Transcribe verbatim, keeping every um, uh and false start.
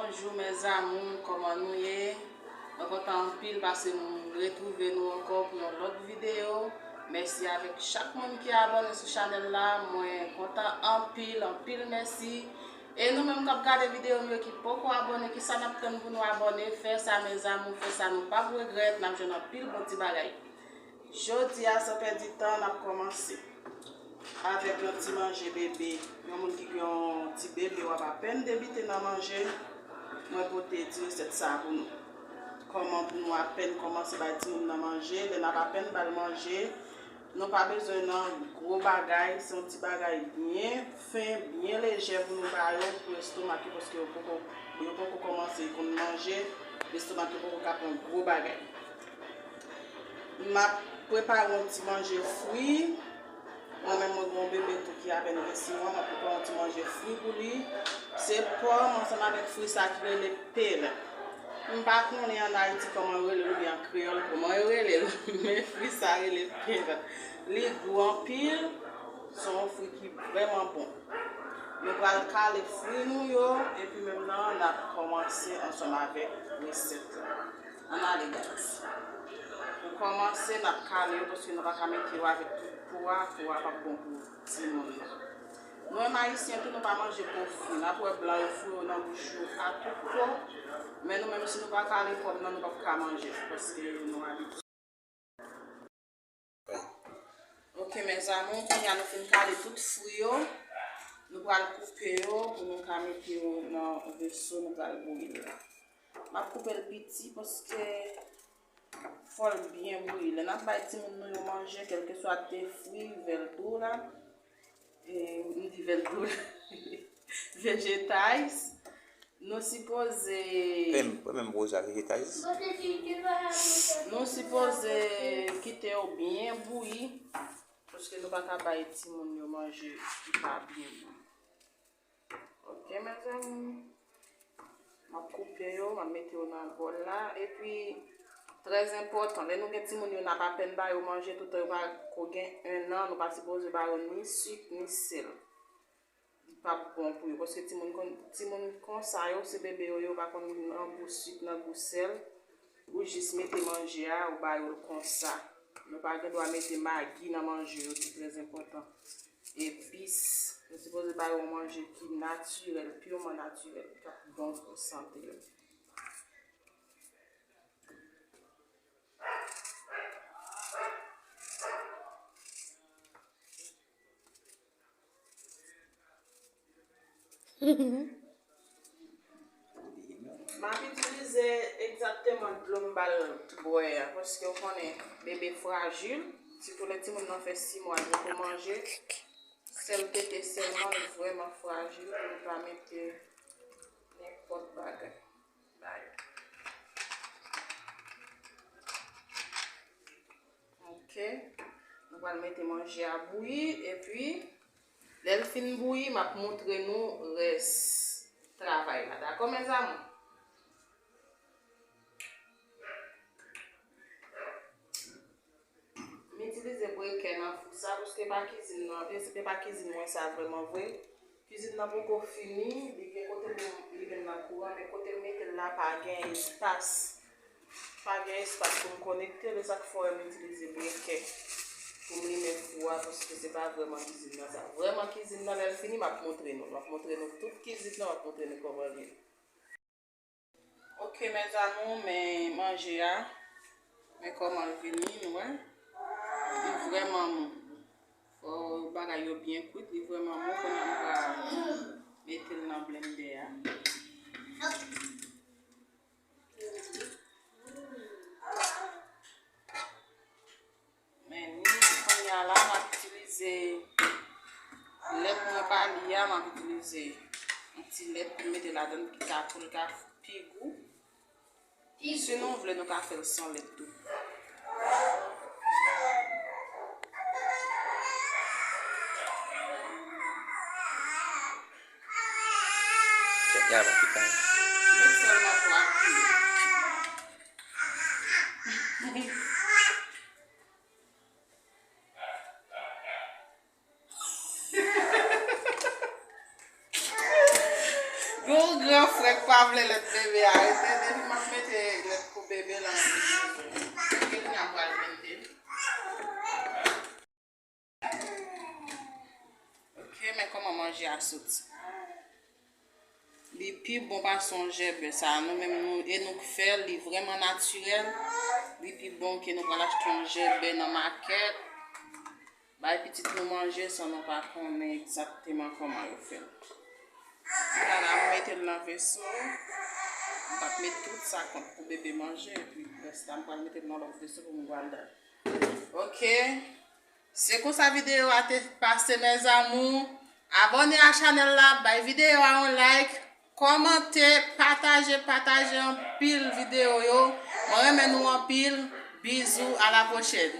Bonjou mes amours, kòman nou ye? Mwen kontan anpil paske nou retwouve nou ankò pou yon lòt videyo. Mèsi avèk chak moun ki abòne sou chanèl la. Mwen kontan anpil, anpil mèsi. E nou menm k ap gade videyo m yo ki poko abòne, kisa n ap tann pou nou abòne? Fè sa mes amours, fè sa, nou p ap regrèt, n ap jwenn anpil bon ti bagay. Jodi a, san pèdi tan, n ap kòmanse avèk yon ti manje bebe. Yon moun ki gen yon ti bebe, w ap apèn debite nan manje, mwen pote ti resèt sa pou nou. Kòman pou nou apèn kòmanse bay timoun nan manje, lè n ap apèn ba l manje, nou pa bezwen nan gwo bagay, se yon ti bagay byen fen, byen lejè pou nou ba yo, pou lestomak yo, paske yo poko, yo poko kòmanse konn manje, lestomak yo poko ka pran gwo bagay. M ap prepare yon ti manje fri. Mwen menm, mwen gen yon bebe tou ki apèn gen sis mwa, m ap prepare yon ti manje fri pou li. Se pòm ansanm avèk fri sa ki rele pèl. M pa konnen ann Ayiti kòman yo rele l oubyen an kreyòl kòman yo rele l, men fri sa rele pèl. Li gou anpil, se yon fri ki vrèman bon. Nou pral kale fri nou yo, epi menm nan, n ap kòmanse ansanm avèk resèt la. Ann ale, guys. Pou kòmanse, n ap kale yo, paske nou pa ka mete yo avèk tout po a, po a p ap bon pou timoun nan. Nou menm Ayisyen tou, nou pa manje po fri. N ap wè blan yo foure yo nan bouch yo a tout po, men nou menm, si nou pa kale pòm nan, nou p ap ka manje l, paske nou abitye. Ok, mes amours, kounye a nou fin kale tout fri yo. Nou pral koupe yo pou nou ka mete yo nan veso nou pral bouyi la. M ap koupe l piti paske fò l byen bouyi. Lè n ap bay timoun nou yo manje, kèlkeswa te fri, vèdou la, e, m di vèdou la, vegetals, nou sipoze, menm, menm Rosa, vegetals. Nou sipoze kite yo byen bouyi, paske nou pa ka bay timoun yo manje ki pa byen bouyi. Ok, mes amours. M ap koupe yo, m ap mete yo nan bòl la. Epi, trè enpòtan, lè nou gen timoun yo, n ap apèn ba yo manje, toutan yo pa ko gen en an, nou pa sipoze ba yo ni sik, ni sèl. Li p ap bon pou yo, paske timoun kon-, timoun konsa yo, se bebe yo, yo pa konn nan gou sik, nan gou sèl. Ou jis mete manje a, ou ba yo l konsa. Nou pa gen dwa mete magi nan manje yo, ki trè enpòtan. Epis, nou sipoze ba yo yon manje ki natirèl, piman natirèl, k ap bon pou sante yo. M ap itilize egzakteman dlo m ba l bwè a, paske w konnen bebe frajil, sitou lè timoun nan fè sis mwa, li poko manje, sèl tete sèlman, li vrèman frajil, pou nou pa mete nenpòt bagay ba yo. Ok. Nou pral mete manje a bouyi, epi lè l fin bouyi, m ap montre nou rès travay la. Dakò, mes amours? M itilize brekè nan fou sa, paske pa kizin nan, e pa kizin mwen sa vrèman vre. Kizin nan poko fini, li gen kote pou li vin nan kouran, men kote m mete l la pa gen espas. Pa gen espas pou m konekte l, e sa k fè w wè m itilize brekè pou m limen fou a, paske se pa vrèman kizin nan sa. Vrèman kizin nan, lè l fini, m ap montre nou. M ap montre nou tout kizin nan, m ap montre nou kòman l ye. Ok, mes amours, men manje a, men kòman l vini, nou wè. Li vrèman mou. Fò bagay yo byen kwit, li vrèman mou, kounye a nou va mete l nan blendè a. Men ni kounye a la, m ap itilize lèt mwen pa li a, m ap itilize yon ti lèt pou m mete ladan l ki ka, pou l ka pi gou. Si nou vle, nou ka fè l san lèt tou. Tèt li ava pita. Met sèlman twa kiyè. Gon Yon frè k pa vle lèt bebe a rete depi m ap mete lèt pou bebe lan. Kounye a m pral mete l. Ok, men kòman manje a soti. Li pi bon pase yon jèbè sa. Nou menm nou e nou k fè l, li vrèman natirèl. Li pi bon ke nou pral achte yon jèbè nan makèt. Bay pitit nou manje san nou pa konnen egzakteman kòman yo fè l. Kounye a la m mete l nan veso. M p ap met tout sa kont pou bebe manje epi rès la m pral mete l nan lòt veso pou m pral dal. Ok. Se konsa videyo a te pase mes amours. Abòne a chanèl la, bay videyo a yon like, kòmante, pataje, pataje anpil videyo yo. Mwen renmen nou anpil. Bizou, a la pwochèn.